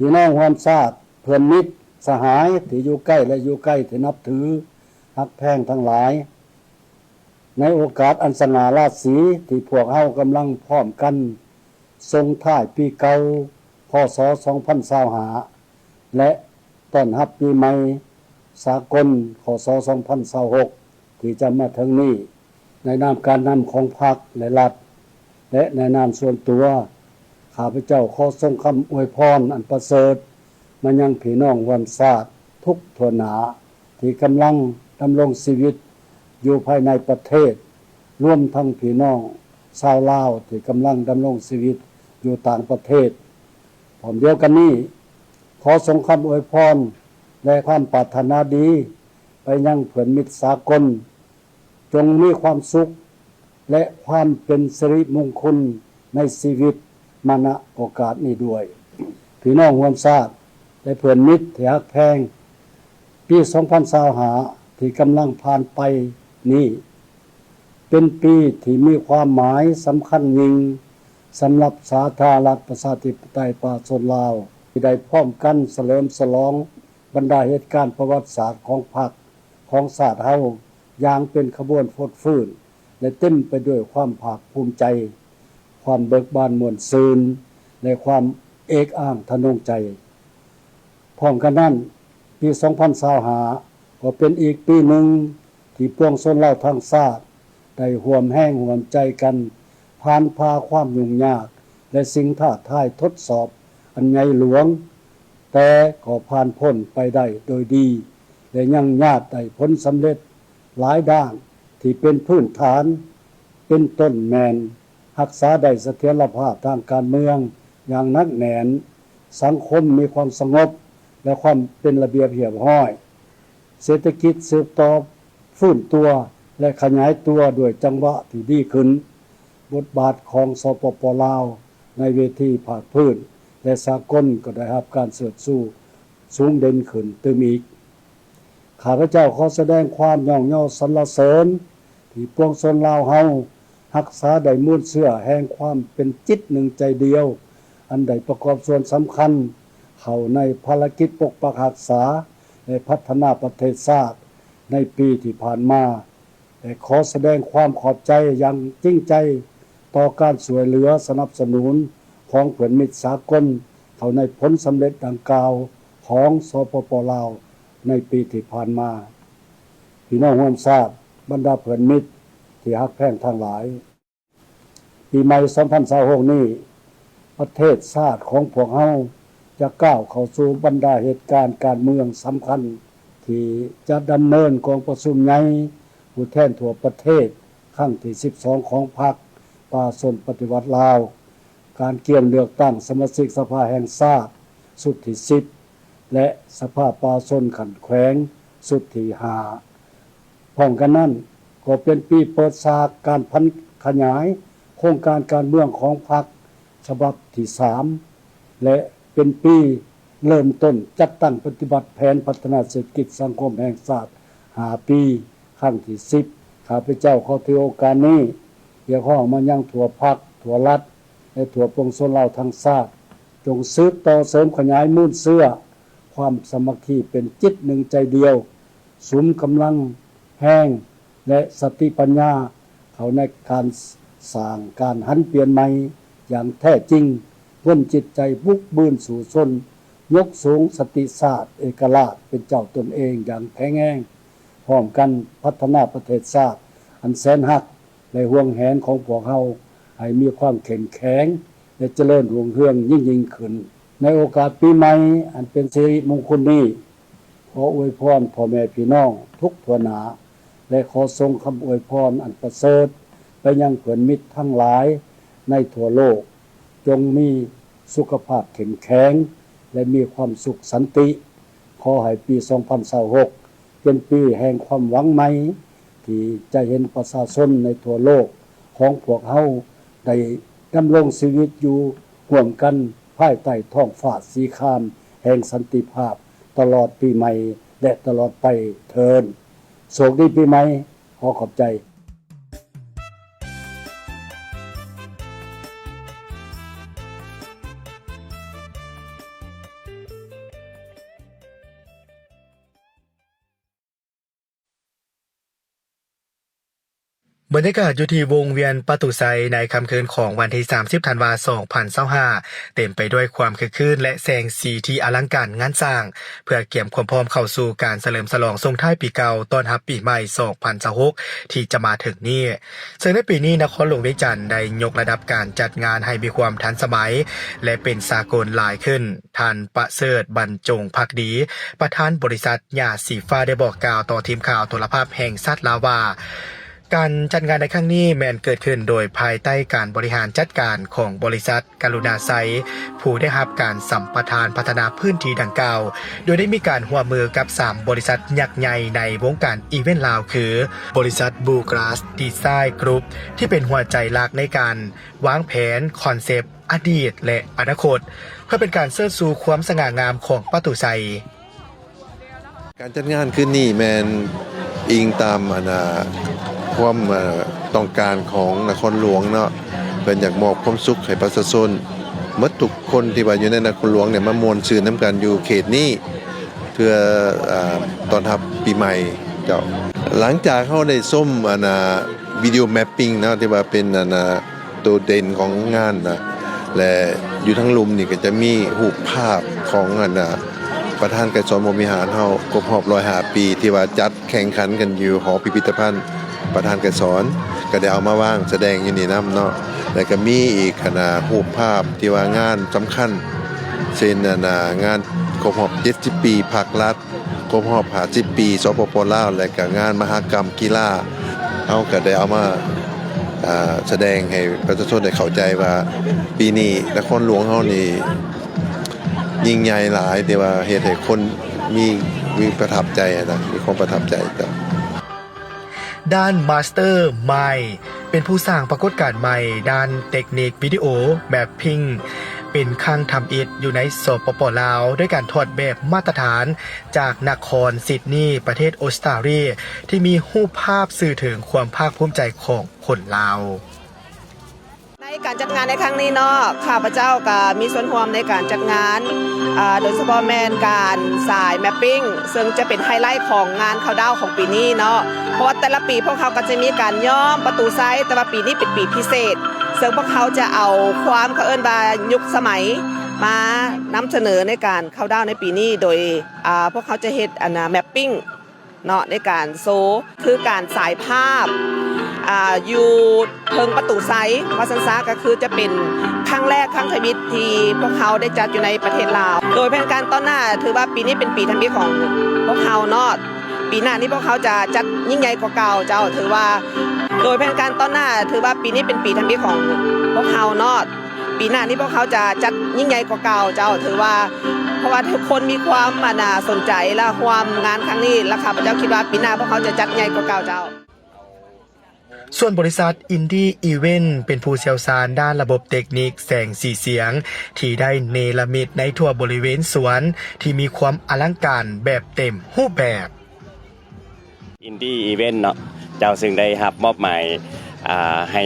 ພີ່ນ້ອງຮ່ວມຊາດ, ເພື່ອນມິດສະຫາຍທີ່ຢູ່ໃກ້ ແລະ ຢູ່ໄກ ທີ່ນັບຖືຮັກແພງທັງຫຼາຍ, ໃນໂອກາດອັນສະຫງ່າລາສີທີ່ພວກເຮົາກຳລັງພ້ອມກັນສົ່ງທ້າຍປີເກົ່າ ຄ.ສ. ສອງພັນຊາວຫ້າ ແລະ ຕ້ອນຮັບປີໃໝ່ສາກົນ ຄ.ສ. ສອງພັນຊາວຫົກ ທີ່ຈະມາເຖິງນີ້, ໃນນາມການນຳຂອງພັກ ແລະ ລັດ ແລະ ໃນນາມສ່ວນຕົວ, ຂ້າພະເຈົ້າຂໍສົ່ງຄຳອວຍພອນອັນປະເສີດມາຍັງພີ່ນ້ອງຮ່ວມຊາດທຸກທົ່ວໜ້າ ທີ່ກຳລັງດຳລົງຊີວິດຢູ່ພາຍໃນປະເທດ, ລວມທັງພີ່ນ້ອງຊາວລາວທີ່ກຳລັງດຳລົງຊີວິດຢູ່ຕ່າງປະເທດ. ພ້ອມດຽວກັນນີ້, ຂໍສົ່ງຄຳອວຍພອນ ແລະ ຄວາມປາດຖະໜາດີໄປຍັງເພື່ອນມິດສາກົນ, ຈົ່ງມີຄວາມສຸກ ແລະ ຄວາມເປັນສິລິມຸງຄຸນໃນຊີວິດມາ ນະ ໂອກາດນີ້ດ້ວຍ. ພີ່ນ້ອງຮ່ວມຊາດ ແລະ ເພື່ອນມິດທີ່ຮັກແພງ, ປີສອງພັນຊາວຫ້າ ທີ່ກຳລັງຜ່ານໄປນີ້ ເປັນປີທີ່ມີຄວາມໝາຍສຳຄັນຍິ່ງສຳລັບສາທາລະນະລັດປະຊາທິປະໄຕປະຊາຊົນລາວ ທີ່ໄດ້ພ້ອມກັນສະເຫຼີມສະຫຼອງບັນດາເຫດການປະຫວັດສາດຂອງພັກ ຂອງຊາດເຮົາຢ່າງເປັນຂະບວນຟົດຟື້ນ ແລະ ເຕັມໄປດ້ວຍຄວາມພາກພູມໃຈ, ຄວາມເບີກບານມ່ວນຊື່ນ ແລະ ຄວາມເອກອ້າງທະນົງໃຈ. ພ້ອມກັນນັ້ນ, ປີສອງພັນຊາວຫ້າ ກໍເປັນອີກປີໜຶ່ງທີ່ປວງຊົນລາວທັງຊາດໄດ້ຮ່ວມແຮງຮ່ວມໃຈກັນຜ່ານຜ່າຄວາມຫຍຸ້ງຍາກ ແລະ ສິ່ງທ້າທາຍທົດສອບອັນໃຫຍ່ຫຼວງ, ແຕ່ກໍຜ່ານພົ້ນໄປໄດ້ໂດຍດີ ແລະ ຍັງຍາດໄດ້ຜົນສຳເລັດຫຼາຍດ້ານທີ່ເປັນພື້ນຖານ, ເປັນຕົ້ນແມ່ນ ຮັກສາໄດ້ສະຖຽນລະພາບທາງການເມືອງຢ່າງໜັກແໜ້ນ, ສັງຄົມມີຄວາມສະຫງົບ ແລະ ຄວາມເປັນລະບຽບຮຽບຮ້ອຍ, ເສດຖະກິດສືບຕໍ່ຟື້ນຕົວ ແລະ ຂະຫຍາຍຕົວດ້ວຍຈັງຫວະທີ່ດີຂຶ້ນ. ບົດບາດຂອງ ສປປ ລາວ ໃນເວທີພາກພື້ນ ແລະ ສາກົນກໍໄດ້ຮັບການເຊີດຊູ ສູງເດັ່ນຂຶ້ນຕື່ມອີກ. ຂ້າພະເຈົ້າຂໍສະແດງຄວາມຍ້ອງຍໍສັນລະເສີນ ທີ່ປວງຊົນລາວເຮົາຮັກສາໄດ້ມູນເຊື້ອແຫ່ງຄວາມເປັນຈິດໜຶ່ງໃຈດຽວ, ອັນໄດ້ປະກອບສ່ວນສຳຄັນເຂົ້າໃນພາລະກິດປົກປັກຮັກສາ ແລະ ພັດທະນາປະເທດຊາດໃນປີທີ່ຜ່ານມາ. ແລະ ຂໍສະແດງຄວາມຂອບໃຈຢ່າງຈິງໃຈຕໍ່ການຊ່ວຍເຫຼືອສະໜັບສະໜູນຂອງເພື່ອນມິດສາກົນເຂົ້າໃນຜົນສຳເລັດດັ່ງກ່າວຂອງ ສປປ ລາວ ໃນປີທີ່ຜ່ານມາ. ພີ່ນ້ອງຮ່ວມຊາດ, ບັນດາເພື່ອນມິດທີ່ຮັກແພງທັງຫຼາຍ, ປີໃໝ່ສອງພັນຊາວຫົກນີ້, ປະເທດຊາດຂອງພວກເຮົາຈະກ້າວເຂົ້າສູ່ບັນດາເຫດການການເມືອງສຳຄັນ ທີ່ຈະດຳເນີນກອງປະຊຸມໃຫຍ່ຜູ້ແທນທົ່ວປະເທດຄັ້ງທີສິບສອງຂອງພັກປະຊາຊົນປະຕິວັດລາວ, ການກຽມເລືອກຕັ້ງສະມາຊິກສະພາແຫ່ງຊາດຊຸດທີສິບ ແລະ ສະພາປະຊາຊົນຂັ້ນແຂວງຊຸດທີຫ້າ. ພ້ອມກັນນັ້ນກໍເປັນປີເປີດສາກການຜັນຂະຫຍາຍໂຄງການການເມືອງຂອງພັກສະບັບທີສາມ ແລະ ເປັນປີເລີ່ມຕົ້ນຈັດຕັ້ງປະຕິບັດແຜນພັດທະນາເສດຖະກິດສັງຄົມແຫ່ງຊາດຫ້າປີ ຄັ້ງທີສິບ. ຂ້າພະເຈົ້າຂໍຖືໂອກາດນີ້ຮຽກຮ້ອງມາຍັງທົ່ວພັກ, ທົ່ວລັດ ແລະ ທົ່ວປວງຊົນລາວທັງຊາດ, ຈົ່ງສືບຕໍ່ເສີມຂະຫຍາຍມູນເຊື້ອຄວາມສາມັກຄີເປັນຈິດໜຶ່ງໃຈດຽວ, ສຸມກຳລັງແຮງ ແລະ ສະຕິປັນຍາເຂົ້າໃນການສ້າງການຫັນປ່ຽນໃໝ່ຢ່າງແທ້ຈິງ, ເປັນຈິດໃຈບຸກບືນສູ້ຊົນ, ຍົກສູງສະຕິຊາດເອກະລາດເປັນເຈົ້າຕົນເອງຢ່າງແຂງແຮງ, ພ້ອມກັນພັດທະນາປະເທດຊາດອັນແສນຮັກ ແລະ ຫວງແຫນຂອງພວກເຮົາໃຫ້ມີຄວາມເຂັ້ມແຂງ ແລະ ຈະເລີນຮຸ່ງເຮືອງຍິ່ງໆຂຶ້ນ. ໃນໂອກາດປີໃໝ່ອັນເປັນສິລິມຸງຄຸນນີ້, ຂໍອວຍພອນພໍ່ແມ່ພີ່ນ້ອງທຸກທົ່ວໜ້າ ແລະ ຂໍສົ່ງຄຳອວຍພອນອັນປະເສີດໄປຍັງເພື່ອນມິດທັງຫຼາຍໃນທົ່ວໂລກ, ຈົ່ງມີສຸຂະພາບເຂັ້ມແຂງ ແລະ ມີຄວາມສຸກສັນຕິ. ຂໍໃຫ້ປີສອງພັນຊາວຫົກ ເປັນປີແຫ່ງຄວາມຫວັງໃໝ່ ທີ່ຈະເຫັນປະຊາຊົນໃນທົ່ວໂລກຂອງພວກເຮົາໄດ້ດຳລົງຊີວິດຢູ່ຮ່ວມກັນພາຍໃຕ້ທ້ອງຟ້າສີຄາມແຫ່ງສັນຕິພາບ ຕະຫຼອດປີໃໝ່ ແລະ ຕະຫຼອດໄປເທີ້ນ. ໂຊກດີປີໃໝ່. ຂໍຂອບໃຈ. ບັນຍາກາດຢູ່ທີ່ວົງວຽນປະຕູໄຊ ໃນຄ່ຳຄືນຂອງວັນທີສາມສິບ ທັນວາ ສອງພັນຊາວຫ້າ ເຕັມໄປດ້ວຍຄວາມຄຶກຄື້ນ ແລະ ແສງສີທີ່ອະລັງການງານສ້າງ ເພື່ອກຽມຄວາມພ້ອມເຂົ້າສູ່ການສະເຫຼີມສະຫຼອງສົ່ງທ້າຍປີເກົ່າ ຕ້ອນຮັບປີໃໝ່ ສອງພັນຊາວຫົກ ທີ່ຈະມາເຖິງນີ້. ເຊິ່ງໃນປີນີ້ ນະຄອນຫຼວງວຽງຈັນໄດ້ຍົກລະດັບການຈັດງານໃຫ້ມີຄວາມທັນສະໄໝ ແລະ ເປັນສາກົນຫຼາຍຂຶ້ນ. ທ່ານ ປະເສີດ ບັນຈົງພັກດີ ປະທານບໍລິສັດຫຍ້າສີຟ້າ ໄດ້ບອກກ່າວຕໍ່ທີມຂ່າວໂທລະພາບແຫ່ງຊາດລາວວ່າ, ການຈັດງານໃນຄັ້ງນີ້ແມ່ນເກີດຂຶ້ນໂດຍພາຍໃຕ້ການບໍລິຫານຈັດການຂອງບໍລິສັດກະລຸນາໄຊ ຜູ້ໄດ້ຮັບການສຳປະທານພັດທະນາພື້ນທີ່ດັ່ງກ່າວ, ໂດຍໄດ້ມີການຮ່ວມມືກັບສາມບໍລິສັດຍັກໃຫຍ່ໃນວົງການອີເວັນລາວ ຄື ບໍລິສັດ ບລູກຣາສ ດີໄຊ ກຣຸບ ທີ່ເປັນຫົວໃຈຫຼັກໃນການວາງແຜນ, ຄອນເຊັບ, ອະດີດ ແລະ ອະນາຄົດ ເພື່ອເປັນການເຊີດຊູຄວາມສະຫງ່າງາມຂອງປະຕູໄຊ. ການຈັດງານຄືນນີ້ແມ່ນອີງຕາມ ອັນນ່າ ຄວາມ ເອີ ຕ້ອງການຂອງນະຄອນຫຼວງເນາະ, ເພິ່ນຢາກມອບຄວາມສຸກໃຫ້ປະຊາຊົນໝົດທຸກຄົນທີ່ວ່າຢູ່ໃນນະຄອນຫຼວງນີ້ ມາມ່ວນຊື່ນນຳກັນຢູ່ເຂດນີ້ ເພື່ອ ເອີ ຕ້ອນຮັບປີໃໝ່ເຈົ້າ. ຫຼັງຈາກເຮົາໄດ້ຊົມ ອັນນ່າ ວິດີໂອແມັບປິງເນາະ ທີ່ວ່າເປັນ ອັນນ່າ ໂຕເດັ່ນຂອງງານນະ ແລະ ຢູ່ທາງລຸ່ມນີ້ກໍຈະມີຮູບພາບຂອງ ອັນນ່າ ປະທານໄກສອນ ພົມວິຫານເຮົາ ຄົບຮອບຮ້ອຍຫ້າປີ ທີ່ວ່າຈັດແຂ່ງຂັນກັນຢູ່ຫໍພິພິທະພັນປະທານໄກສອນ ກໍໄດ້ເອົາມາວາງສະແດງຢູ່ນີ້ນຳເນາະ. ແລະ ກໍມີອີກ ອັນນ່າ ຮູບພາບທີ່ວ່າງານສຳຄັນ ເຊັ່ນ ອັນນ່າ ງານຄົບຮອບເຈັດສິບປີພັກລັດ ຄົບຮອບຫ້າສິບປີ ສປປ ລາວ ແລະ ກະງານມະຫະກຳກິລາ ເຮົາກະໄດ້ເອົາມາ ອາ ສະແດງໃຫ້ປະຊາຊົນໄດ້ເຂົ້າໃຈວ່າ ປີນີ້ນະຄອນຫຼວງເຮົານີ້ຍິ່ງໃຫຍ່ຫຼາຍ ທີ່ວ່າເຮັດໃຫ້ຄົນມີ ມີປະທັບໃຈນະ ມີຄວາມປະທັບໃຈ. ດ້ານມາສເຕີມາຍ ເປັນຜູ້ສ້າງປາກົດການໃໝ່ດ້ານເຕັກນິກວິດີໂອແມັບປິງ ເປັນຄັ້ງທຳອິດຢູ່ໃນ ສປປ ລາວ ດ້ວຍການຖອດແບບມາດຕະຖານຈາກນະຄອນຊິດນີ ປະເທດອົດສະຕາລີ ທີ່ມີຮູບພາບສື່ເຖິງຄວາມພາກພູມໃຈຂອງຄົນລາວ. ໃນການຈັດງານໃນຄັ້ງນີ້ເນາະ ຂ້າພະເຈົ້າກໍມີສ່ວນຮ່ວມໃນການຈັດງານ ອາ ໂດຍສະເພາະແມ່ນການສາຍແມັບປິງ ເຊິ່ງຈະເປັນໄຮໄລຂອງງານເຂົ້າດາວຂອງປີນີ້ເນາະ. ເພາະວ່າແຕ່ລະປີພວກເຮົາກໍຈະມີການຍ້ອມປະຕູໄຊ, ແຕ່ວ່າປີນີ້ເປັນປີພິເສດ ເຊິ່ງພວກເຮົາຈະເອົາຄວາມ ເຂົາເອີ້ນວ່າຍຸກສະໄໝ ມານຳສະເໜີໃນການເຂົ້າດາວໃນປີນີ້ ໂດຍ ອາ ພວກເຮົາຈະເຮັດ ອັນນ່າ ແມັບປິງ ເນາະ ໃນການໂຊ ຄືການສາຍພາບ ອາ ຢູ່ເທິງປະຕູໄຊ ວ່າຊັ້ນຊະ ກໍຄືຈະເປັນຄັ້ງແລກ ຄັ້ງທຳອິດທີ່ພວກເຮົາໄດ້ຈັດຢູ່ໃນປະເທດລາວ. ໂດຍແຜນການຕໍ່ໜ້າ ຖືວ່າປີນີ້ເປັນປີທຳອິດຂອງພວກເຮົາເນາະ, ປີໜ້ານີ້ພວກເຮົາຈະຈັດຍິ່ງໃຫຍ່ກວ່າເກົ່າເຈົ້າ. ຖືວ່າ ໂດຍແຜນການຕໍ່ໜ້າ ຖືວ່າປີນີ້ເປັນປີທຳອິດຂອງພວກເຮົາເນາະ. ປີໜ້ານີ້ພວກເຮົາຈະຈັດຍິ່ງໃຫຍ່ກວ່າເກົ່າເຈົ້າ. ຖືວ່າ ເພາະວ່າທຸກຄົນມີຄວາມ ອັນນ່າ ສົນໃຈ ແລະ ຮ່ວມງານຄັ້ງນີ້ ແລະ ຂ້າພະເຈົ້າຄິດວ່າປີໜ້າພວກເຮົາຈະຈັດໃຫຍ່ກວ່າເກົ່າເຈົ້າ. ສ່ວນບໍລິສັດອິນດີອີເວັນ ເປັນຜູ້ຊ່ຽວຊານດ້ານລະບົບເຕັກນິກແສງສີສຽງ ທີ່ໄດ້ເນລະມິດໃນທົ່ວບໍລິເວນສວນ ທີ່ມີຄວາມອະລັງການແບບເຕັມຮູບແບບ. ອິນດີອີເວັນເນາະເຈົ້າ ເຊິ່ງໄດ້ຮັບມອບໝາຍ ອາ ໃຫ້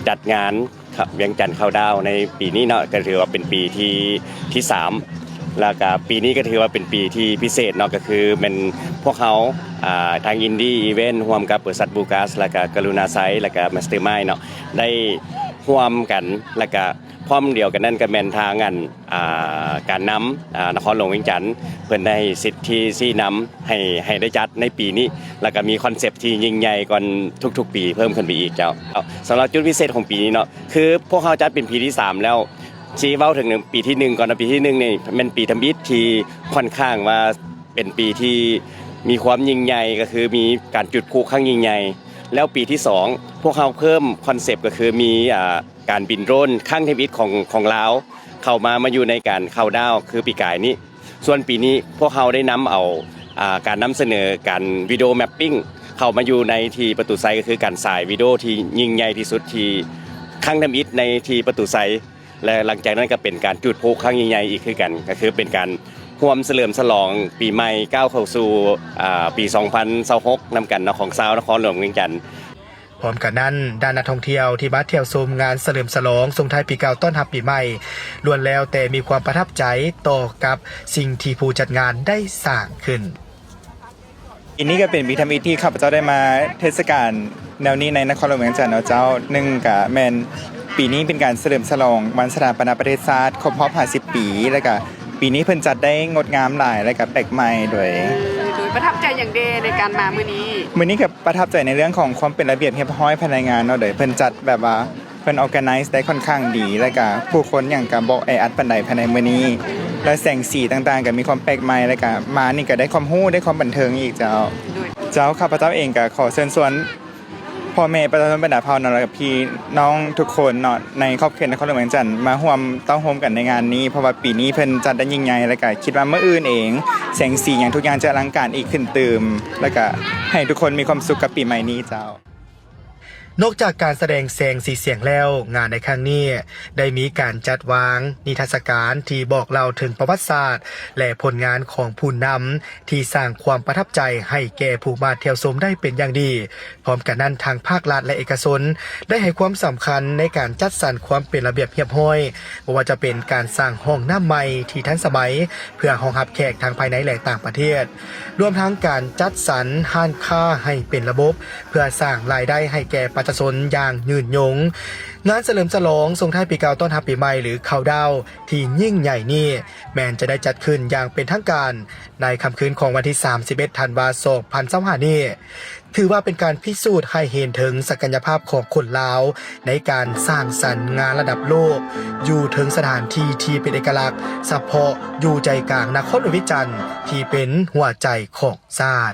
ຈັດງານ ວຽງຈັນເຂົ້າດາວໃນປີນີ້ເນາະ ກໍຖືວ່າເປັນປີທີ ທີສາມ ແລ້ວກໍປີນີ້ກໍຖືວ່າເປັນປີທີ່ພິເສດເນາະ ກໍຄືແມ່ນພວກເຮົາ ອາ ທາງອິນດີອີເວັນ ຮ່ວມກັບບໍລິສັດບລູກຣາສ ແລ້ວກໍກະລຸນາໄຊ ແລ້ວກໍມາສເຕີມາຍເນາະ ໄດ້ຮ່ວມກັນ ແລ້ວກໍ ພ້ອມດຽວກັນນັ້ນກໍແມ່ນທາງອັນ ອ່າ ການນຳ ອ່າ ນະຄອນຫຼວງວຽງຈັນ ເພິ່ນໄດ້ສິດທີ່ຊີ້ນຳໃຫ້ ໃຫ້ໄດ້ຈັດໃນປີນີ້ ແລ້ວກໍມີຄອນເຊັບທີ່ຍິ່ງໃຫຍ່ກວ່າທຸກໆປີເພີ່ມຂຶ້ນໄປອີກເຈົ້າ. ສຳລັບຈຸດພິເສດຂອງປີນີ້ເນາະ ຄືພວກເຮົາຈັດເປັນປີທີສາມແລ້ວ ຊິເວົ້າເຖິງປີທີໜຶ່ງກ່ອນເນາະ. ປີທີໜຶ່ງນີ້ແມ່ນປີທຳອິດທີ່ຂ້ອນຂ້າງວ່າເປັນປີທີ່ມີຄວາມຍິ່ງໃຫຍ່ ກໍຄືມີການຈຸດພລຸຄັ້ງຍິ່ງໃຫຍ່. ແລ້ວປີທີສອງ ພວກເຮົາເພີ່ມຄອນເຊັບ ກໍຄືມີ ອ່າ ການບິນໂດຣນຄັ້ງທຳອິດຂອງ ຂອງລາວ ເຂົ້າມາ ມາຢູ່ໃນການເຂົ້າດາວຄືປີກາຍນີ້. ສ່ວນປີນີ້ພວກເຮົາໄດ້ນຳເອົາ ອ່າ ການນຳສະເໜີການວິດີໂອແມັບປິງ ເຂົ້າມາຢູ່ໃນທີ່ປະຕູໄຊ ກໍຄືການສາຍວິດີໂອທີ່ຍິ່ງໃຫຍ່ທີ່ສຸດທີ່ຄັ້ງທຳອິດໃນທີ່ປະຕູໄຊ ແລະ ຫຼັງຈາກນັ້ນກໍເປັນການຈູດພລຸຄັ້ງຍິ່ງໃຫຍ່ອີກຄືກັນ ກໍຄືເປັນການຮ່ວມສະເຫຼີມສະຫຼອງປີໃໝ່ກ້າວເຂົ້າສູ່ ອ່າ ປີສອງພັນຊາວຫົກ ນຳກັນເນາະ ຂອງຊາວນະຄອນຫຼວງວຽງຈັນ. ພ້ອມກັນນັ້ນ, ດ້ານນັກທ່ອງທ່ຽວທີ່ມາທ່ຽວຊົມງານສະເຫຼີມສະຫຼອງສົ່ງທ້າຍປີເກົ່າຕ້ອນຮັບປີໃໝ່ ລ້ວນແລ້ວແຕ່ມີຄວາມປະທັບໃຈຕໍ່ກັບສິ່ງທີ່ຜູ້ຈັດງານໄດ້ສ້າງຂຶ້ນ. ປີນີ້ກໍເປັນປີທຳອິດທີ່ຂ້າພະເຈົ້າໄດ້ມາເທດສະການແນວນີ້ໃນນະຄອນຫຼວງວຽງຈັນເນາະເຈົ້າ. ໜຶ່ງກໍແມ່ນປີນີ້ເປັນການສະເຫຼີມສະຫຼອງວັນສະຖາປະນະປະເທດຊາດຄົບຮອບຫ້າສິບປີ ແລ້ວກໍປີນີ້ເພິ່ນຈັດໄດ້ງົດງາມຫຼາຍ ແລ້ວກໍແປກໃໝ່ໂດຍ ໂດຍປະທັບໃຈຫຍັງແດ່ໃນການມາມື້ນີ້? ມື້ນີ້ກໍປະທັບໃຈໃນເລື່ອງຂອງຄວາມເປັນລະບຽບຮຽບຮ້ອຍພາຍໃນງານເນາະ ໂດຍເພິ່ນຈັດແບບວ່າ ເພິ່ນ organize ໄດ້ຄ່ອນຂ້າງດີ ແລ້ວກະຜູ້ຄົນຫຍັງກະບໍ່ແອອັດປານໃດພາຍໃນມື້ນີ້ ແລະ ແສງສີຕ່າງໆກະມີຄວາມແປກໃໝ່ ແລ້ວກະມານີ້ກະໄດ້ຄວາມຮູ້ ໄດ້ຄວາມບັນເທີງອີກເຈົ້າ. ເຈົ້າ ຂ້າພະເຈົ້າເອງກະຂໍເຊີນຊວນພໍ່ແມ່ປະຊາຊົນບັນດາເຜົ່າເນາະ ແລ້ວກະພີ່ນ້ອງທຸກຄົນເນາະ ໃນຂອບເຂດນະຄອນຫຼວງວຽງຈັນ ມາຮ່ວມເຕົ້າໂຮມກັນໃນງານນີ້ ເພາະວ່າປີນີ້ເພິ່ນຈັດໄດ້ຍິ່ງໃຫຍ່ ແລ້ວກະຄິດວ່າມື້ອື່ນເອງ ແສງສີຫຍັງທຸກຢ່າງຈະອະລັງການອີກຂຶ້ນຕື່ມ ແລ້ວກະໃຫ້ທຸກຄົນມີຄວາມສຸກກັບປີໃໝ່ນີ້ເຈົ້າ. ນອກຈາກການສະແດງແສງສີສຽງແລ້ວ, ງານໃນຄັ້ງນີ້ໄດ້ມີການຈັດວາງນິທັດສະການທີ່ບອກເລົ່າເຖິງປະຫວັດສາດ ແລະ ຜົນງານຂອງຜູ້ນຳທີ່ສ້າງຄວາມປະທັບໃຈໃຫ້ແກ່ຜູ້ມາທ່ຽວຊົມໄດ້ເປັນຢ່າງດີ. ພ້ອມກັນນັ້ນ, ທາງພາກລັດ ແລະ ເອກະຊົນໄດ້ໃຫ້ຄວາມສຳຄັນໃນການຈັດສັນຄວາມເປັນລະບຽບຮຽບຮ້ອຍ, ບໍ່ວ່າຈະເປັນການສ້າງຫ້ອງນ້ຳໃໝ່ທີ່ທັນສະໄໝ ເພື່ອຮອງຮັບແຂກທັງພາຍໃນ ແລະ ຕ່າງປະເທດ, ລວມທັງການຈັດສັນຮ້ານຄ້າໃຫ້ເປັນລະບົບ ເພື່ອສ້າງລາຍໄດ້ໃຫ້ແກ່ປະຊາຊົນຢ່າງຍືນຍົງ. ງານສະເຫຼີມສະຫຼອງສົ່ງທ້າຍປີເກົ່າຕ້ອນຮັບປີໃໝ່ ຫຼື ເຄົາດາວ ທີ່ຍິ່ງໃຫຍ່ນີ້ ແມ່ນຈະໄດ້ຈັດຂຶ້ນຢ່າງເປັນທາງການໃນຄ່ຳຄືນຂອງວັນທີສາມສິບເອັດ ທັນວາ ສອງພັນຊາວຫ້ານີ້ ຖືວ່າເປັນການພິສູດໃຫ້ເຫັນເຖິງສັກກະຍະພາບຂອງຄົນລາວ ໃນການສ້າງສັນງານລະດັບໂລກ ຢູ່ເທິງສະຖານທີ່ທີ່ເປັນເອກະລັກສະເພາະ ຢູ່ໃຈກາງນະຄອນຫຼວງວຽງຈັນ ທີ່ເປັນຫົວໃຈຂອງຊາດ.